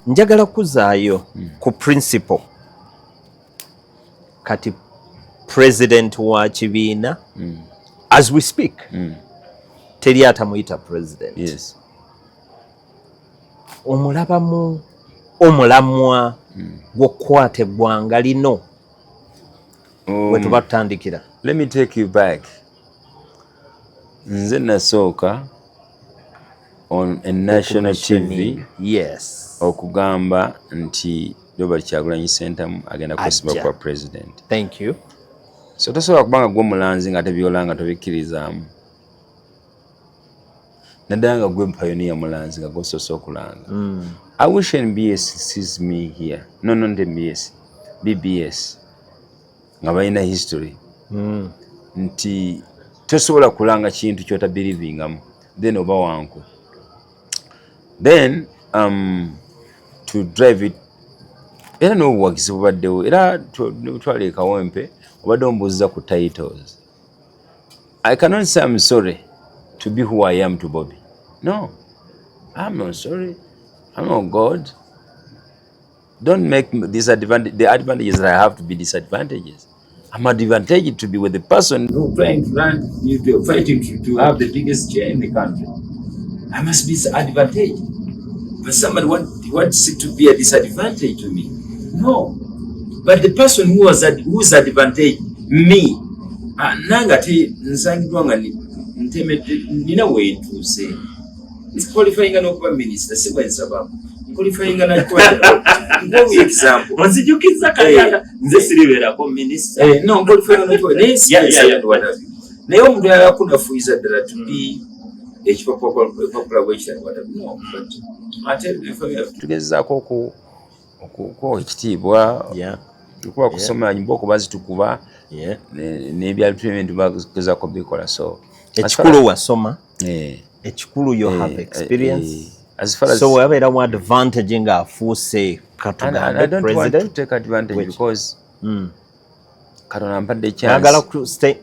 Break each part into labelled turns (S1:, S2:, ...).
S1: Njagala kuzaayo ku principle. Kati president wa kibiina, as we speak, teri atamuyita president. Omulabamu omulamwa gw'okukwata eggwanga lino we tuba tutandikira?
S2: Let me take you back. Nze nasooka on a national TV okugamba nti Robert Kyagulanyi Ssentamu agenda kwesiba
S1: Ajja.
S2: kwa president.
S1: Thank you.
S2: So tosobola kubanga gwe omulanzi nga tebyolanga tobikkirizaamu, naddala nga gwe pioneer mulanzi nga gwosoose okulanga. I wish NBS sees me here. No, not NBS, BBS, nga balina history nti tosobola kulanga kintu kyotabelievingamu, then oba wankwe. Then to drive it, era n'obuwagizi bubaddewo, era twala e Kawempe, obadde ombuuziza ku titles. I cannot say I'm sorry to be who I am to Bobby. No, I'm not sorry. I'm not God. Don't make disadvantage the advantages that I have to be disadvantages. I'm advantaged to be with the person who trying to run, fighting to have the biggest chair in the country. I must be disadvantaged. But somebody wants it to be a disadvantage to me. No. But the person who is advantaged, me, nange ate nsangiddwa nga ntemedde, nina wentuuse, nqualifyinga n'okuba minisita, si bwe nsaba, nqualifyinga nakuwa example.
S3: Onzijukiza kayaka, nze siribeerako minisita.
S2: No, nqualifyinga n'okuba naye si what have you. Naye omuntu ayagala kunafuyiza ddala to be ekipapula bwekitali, what have you. No, but ate tugezaako okuwa ekitiibwa, okuba kusoma nyumba, okuba zitukuba n'ebyalo ebintu bagezaako bikola, so
S1: Ekikulu wasoma. Ekikulu you have experience.
S2: As far as
S1: So wabeeramu advantage ng'afuuse
S2: and I
S1: katugambe
S2: don't want to
S1: president.
S2: take advantage because Katonda ampadde
S1: Oyagala
S2: chance
S1: ku stay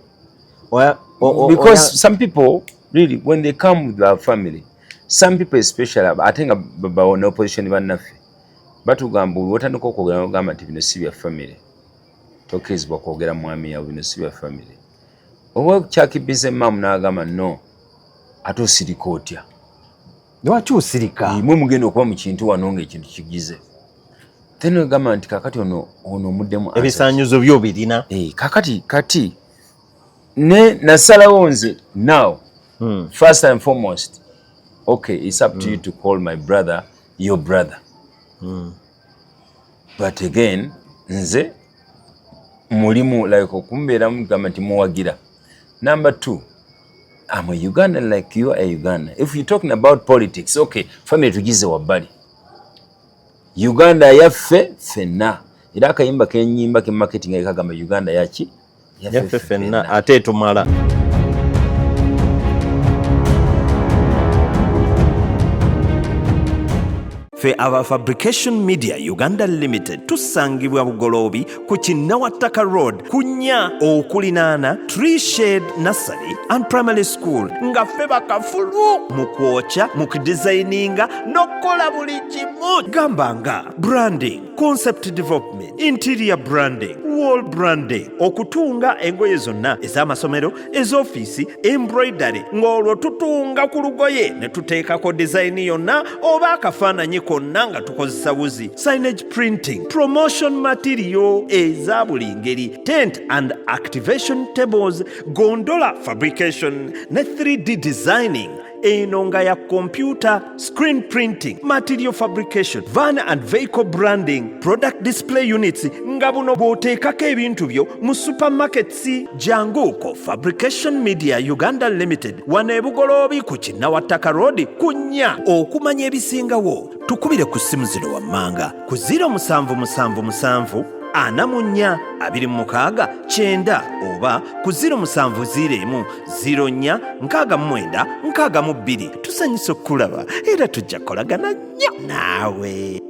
S2: because some people really, when they come with their family, some people especially, ate nga ne opposition bannaffe batugamba, otandika okwogera nogamba nti bino si bya family, tokkirizibwa kwogera mwami yawe, bino si bya family, oba kyakibiza emaamu n'agamba no, ate osirika otya?
S1: Lwaki osirika?
S2: Mwe mugenda okuba mu kintu wano ngaekintu kigize, then ogamba nti kakati ono omuddemu answers.
S1: Ebisaanyuzo byo birina.
S2: Kakati kati ne nasalawo nze now, first and foremost, okay, it's up to you to call my brother your brother, but again nze mulimu like okumbeeramu gamba nti muwagira. Number two, I'm a Ugandan like you are a Ugandan. If you're talking about politics, okay, family tugize wabbali, Uganda yaffe ffenna, era akayimba kenyimba ke marketing kagamba Uganda yaki?
S1: Yaffe ffenna, ate etumala.
S4: Ffe aba Fabrication Media Uganda Limited tusangibwa Bugoloobi ku Kinnawattaka Road ku nnya okulinaana Tree Shade Nursery and Primary School, nga ffe bakafulu mu kwokya, mu kudizayininga n'okukola buli kimu, gamba nga branding, concept development, interior branding, wall branding, okutunga engoye zonna ez'amasomero, ez'ofiisi, embroidery, ng'olwo tutunga ku lugoye ne tuteekako dizayini yonna oba akafaananyi konna nga tukozesa wuzi, signage printing, promotion material eza buli ngeri, tent and activation tables, gondola fabrication ne 3D designing eno nga ya computer, screen printing, material fabrication, van and vehicle branding, product display units, nga buno bw'oteekako ebintu byo mu supermarkets. Janguuko Fabrication Media Uganda Limited, wano e Bugoloobi ku Kinnawattaka Road ku nnya. Okumanya ebisingawo tukubire ku ssimu zino wammanga ku 0777 44 26 90 oba ku 0701 04 69 62. Tusanyusa okukulaba era tujja kukolagana nnyo naawe.